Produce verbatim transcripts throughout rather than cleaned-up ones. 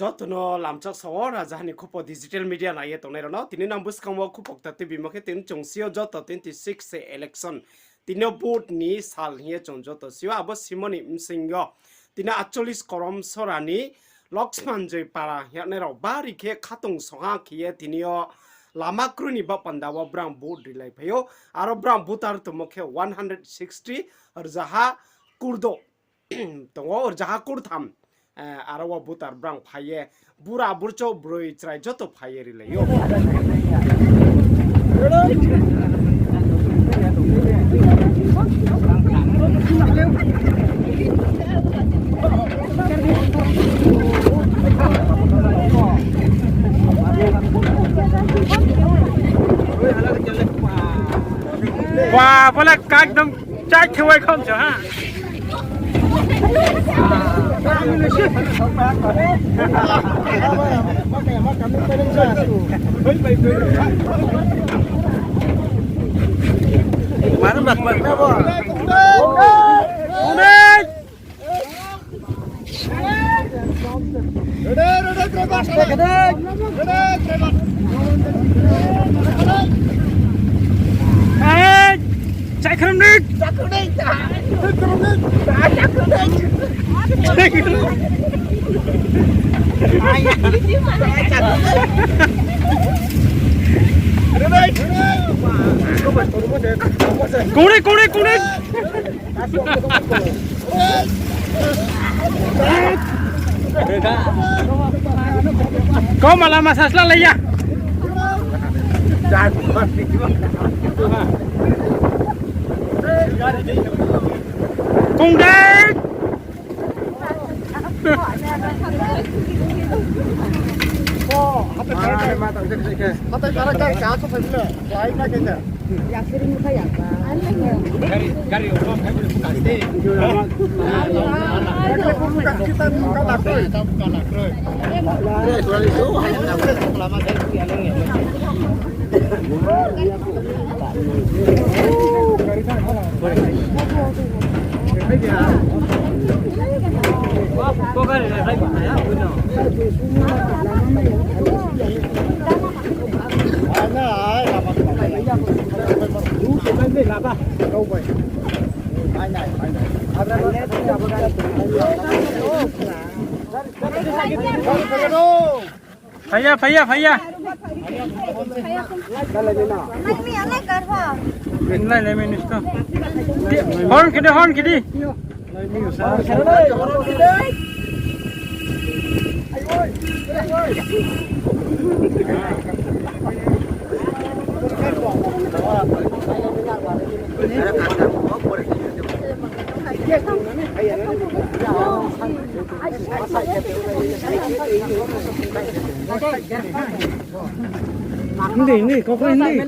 Joto no lamchak sao, Rajaha ni Khupo digital media nai ye tongnai rao no. Tini nang buskang wo Khupo kta tubimo khe tini chung si yo joto twenty six se election. Tini yo vote ni sal hing ye chung joto si yo, abo simo ni bsing yo. Tini acholis korom sora ni Loksman Joy para hing ye nai rao bari khe khatung soha khe ye tini yo lama kroi ni baoh panda wo brang vote rilai phai ou. Aro brang voter tongmo khe one hundred sixty, rzaha kurdo. Tong ou, rzaha kurtham, eh, aro wo voter brang phai ye, bura burchouh broi chrai joto phai ye rilai ou. Ba, bo le ekdom chai khe wai khom se ha. Hei! Chai khrum ni! Kore, kore, kore! Kau malah masa sela leya. Kung dei. Phaiya, phaiya, phaiya. Nai, nai, minister. Horn kedi, horn kedi. Hindi, hindi, kau kau hindi.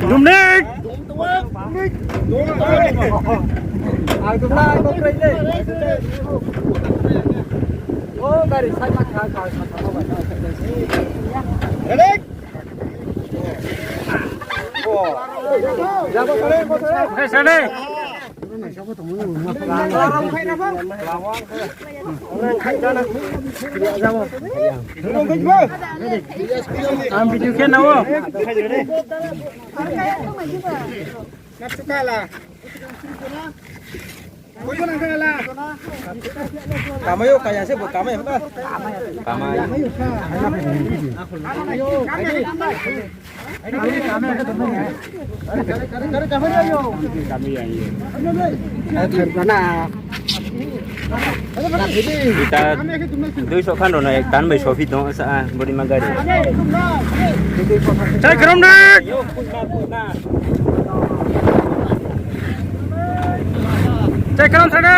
Dumnik. Ang tu na, ang tu na. Oh, gari sai mak kha, kha, kha, kha. Ready? Hey, Sani. Ang video khe nao. Kamai yo kaya se bo kamai ba. Kamai. Ita dui so khan rao no ek tan bai sophi tong sa, body ma gari. Chai kram de. Chai kram sa de.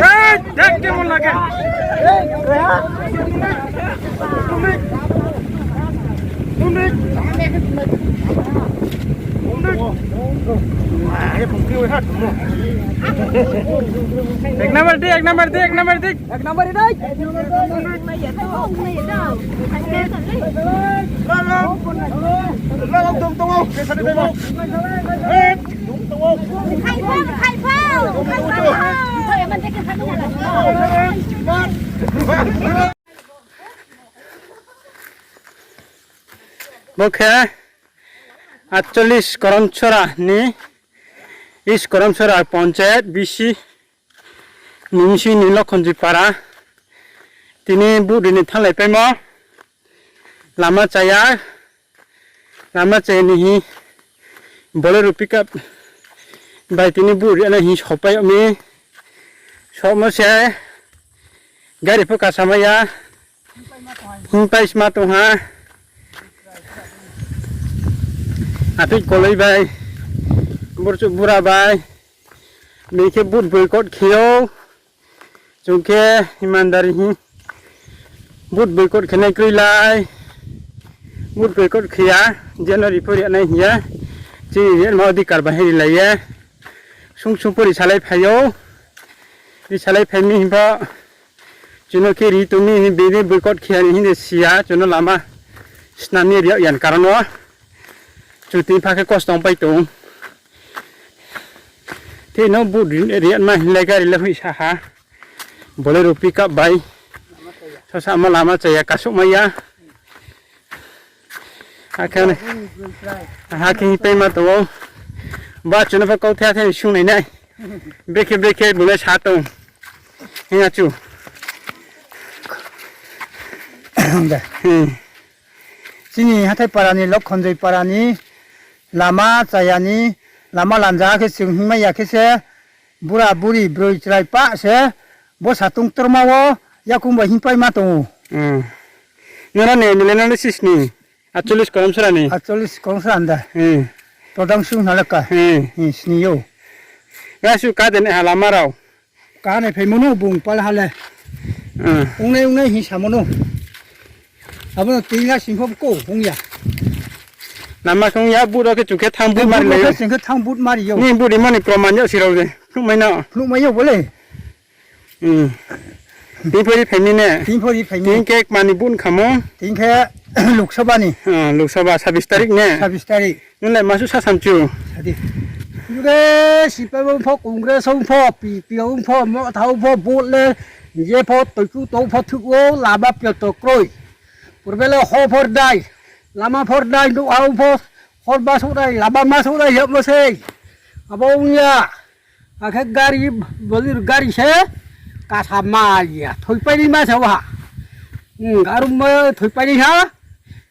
Ei, dek kemon lage. Ek number di, ek number di, ek number di. Ek number di. Bo khe atcholish Koromchora ni, East Koromchora Panchayat, B C, ni bsing ni Lokhonjoi para. Tini vote ri ni thannglai paimo. Lama chaya, lama chaya ni hi Bolero pickup bai tini vote ri nai hing sopai yag mi. Somo se gari pho kasamai ya. Hingpai sma tong ha. Atoi koloi bai, burchuh bura bai, bini khe vote boycott khe ou. Chung khe imandari hing vote boycott khe nai kroi lai. Vote boycott khe ya, je no ri pho ri nai hing ye. Chini ri ma odhikar bahai ri lai ye. Sung sung pho ri salai phai ou. Ri salai phai mi hing pho. Chung no khe ri tong mi hing bini boycott khe ya ni hing de si ya. Chung no lama snam ye ri yag ya ni karon wo. Chung tini pha khe kosto ong pai tong. Tini no vote ri, ri yag ma hing le gari le hoihsa ha. Bolero pickup bai. Sasamo lama chaya kasouhmai ya. Akhe, akhe hing paima tong ou. Ba chung no pho kauthai athe ni sung nai nai. Brekhe brekhe bung le sa tong. Hing ya chu. Chini hathái para ni, Lokhonjoi para ni, lama chaya ni, lama lanja khe chung hingmai ya khe se, bura buri broi chrai pah se, bo satung torma wo, yakoung bai hingpaima tong ou. Nora ni M L A no le sisni, atcholish Koromchora ni. Atcholish Koromchora ni da. Todang sung na le ka. Sni ou. Gasuh ka de nai ha lama rao. Ka nai phaimo no bung pal ha le. Ongnai ongnai hing samo no. Abo no tini la sing pho ko ong ya. Lama khe ong ya, vote rao khe chung khe thanng vote mari lai ou. Chung khe thanng vote mari ou. Ni vote rimo ni proman yag si rao de. Phnuhmai no. Phnuhmai ou bo le. Tini pho ri phai mi ne? Tini pho ri phai mi. Tini khe kma ni vote khamo? Tini khe Lok Sabha ni. Lok Sabha sabis tarik ne? Sabis tarik. Nung le masuh sasam chu. Juge C P M ong pho, Congress ong pho, P P ong pho, Motha ong pho, vote le, je pho, toichu to pho thuh ou, lama pyo to kroi. Purbe le ho phor dai, lama phor dai, nouh ha ong pho, hor ma souh dai, lama ma souh dai, yagmo sei. Abo ong ya. Akhe gari, Bolero gari se, kasa ma ya, thoipai ni ma se ha. Arum ma thoipai ni ha,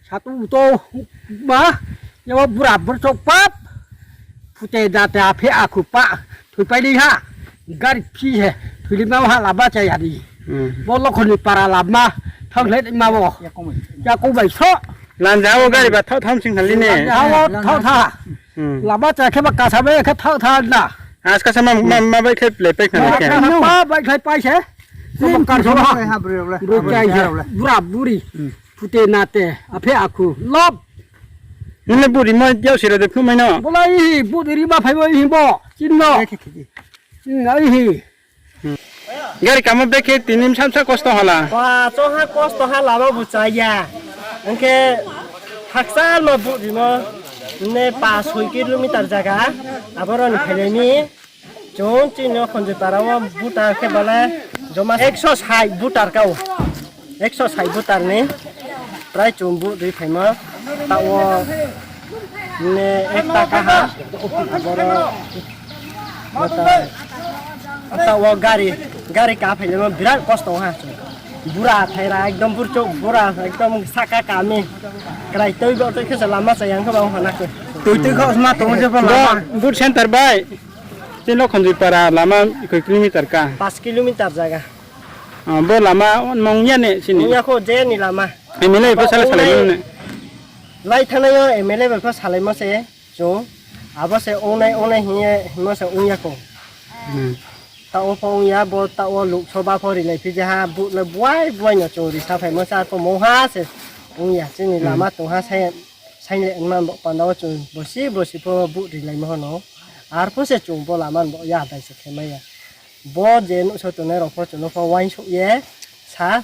satu to ma, yabo bura burchok pap, phute date aphe akhu pah, thoipai ni ha, gari phi se, thoi ni ma ha lama chaya ni. Bo Lokhon ni para lama, thanng le ma bo. Yakoung bai so. Lanja wo gari ba thaoh tham sing thali ne. Lanja wo thaoh tha. Lama cha khe ba kasa bai khe thaoh tha na. As kasa ma, ma, ma bai khe le pai khna khe. Ma bai khlai pai se. Kar so ha. Bura buri. Phute nate. Aphe akhu. Lob. Nung le buri ma yag si rao de phnuhmai no. Bo lai hi, buri ri ma phai bo hi bo. Chin no. Ai hi. Gari kamo bekhe tini bsa bsa kosto hala. Ba, choha kosto hala bo buchaya. Hingkhe hakchal ma vote rimo ne pa soi kilometer jaga. Aboro ni phailai mi. Chung chini o Khonjoi para o voter khe bale joma ekso sait voter kau. Ekso sait voter ni prai chung vote ri phaimo. Tao ne ekta kaha. Aboro Tao gari, gari ka phailai mo birat kosto ha. Bura thaira ekdom burchuk, bura ekdom saka kami. Krai tui bo tui khe lama chaya khe ba hana khe. Tui tui kho sma tong je bo lama. Vote center bai. Chini Lokhonjoi para lama koi kilometer ka? Pas kilometer zaga. Ah, bo lama ongmong ya ne chini? Ong ya kho, je ni lama. M L A pho sala salai mano ne? Lai thanai yo M L A bai pho salaimo se chung. Abo se ongnai, ongnai hing ye hingmo se ong ya kho. Hmm. Taoh wo pho ong ya, bo taoh wo Lok Sabha pho rilai phi ja ha, vote le buai buai no chung risa phaimo se, arpho mungha se ong ya. Chini lama tong ha, sai, saingle man bo panda wo chung bosi bosi pho vote rilaimo hono. Arpho se chung bo lama bo ya dai se khe mai ya. Bo je nuhsao tongnai rao pho chung no pho uaingsouh ye sa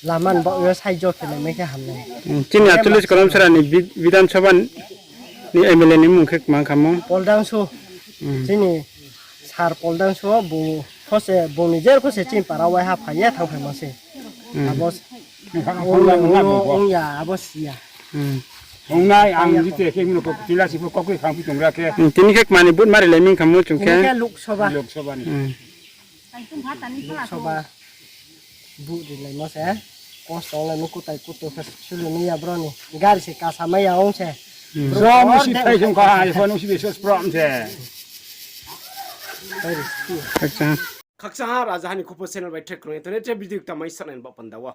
lama bo yo saijo khe nai mai khe ham nai. Hmm, chini Acholish Kolomsora ni Bidhan Sabha ni M L A ni mung khe kma khamo? Poldangsu. Hmm. Chini sir Poldangsu, bung pho se, bung ni jer pho se chini para waiha phai ye thanngphaimo se. Hmm. Abo ong ya, abo si ya. Hmm. Ongnai ang jite khe mino kok tila si pho kok khe khang phi tongra khe. Hmm, tini khe kma ni vote ma rilai mi khamo chung khe? Tini khe Lok Sabha. Lok Sabha ni. Hmm. Lok Sabha. Vote rilaimo se. Kosto onglaimo kutai kutu khe sulu ni ya bro ni. Gari se kasa mai ya ong se. Hmm. Bro, bro, musi de phai sung kha, iPhone musi de sos prom se. Khakchang ha Rajaha ni Khupo channel bai track krung ye tong nai, tre video kta mai sanai ni baoh panda wo.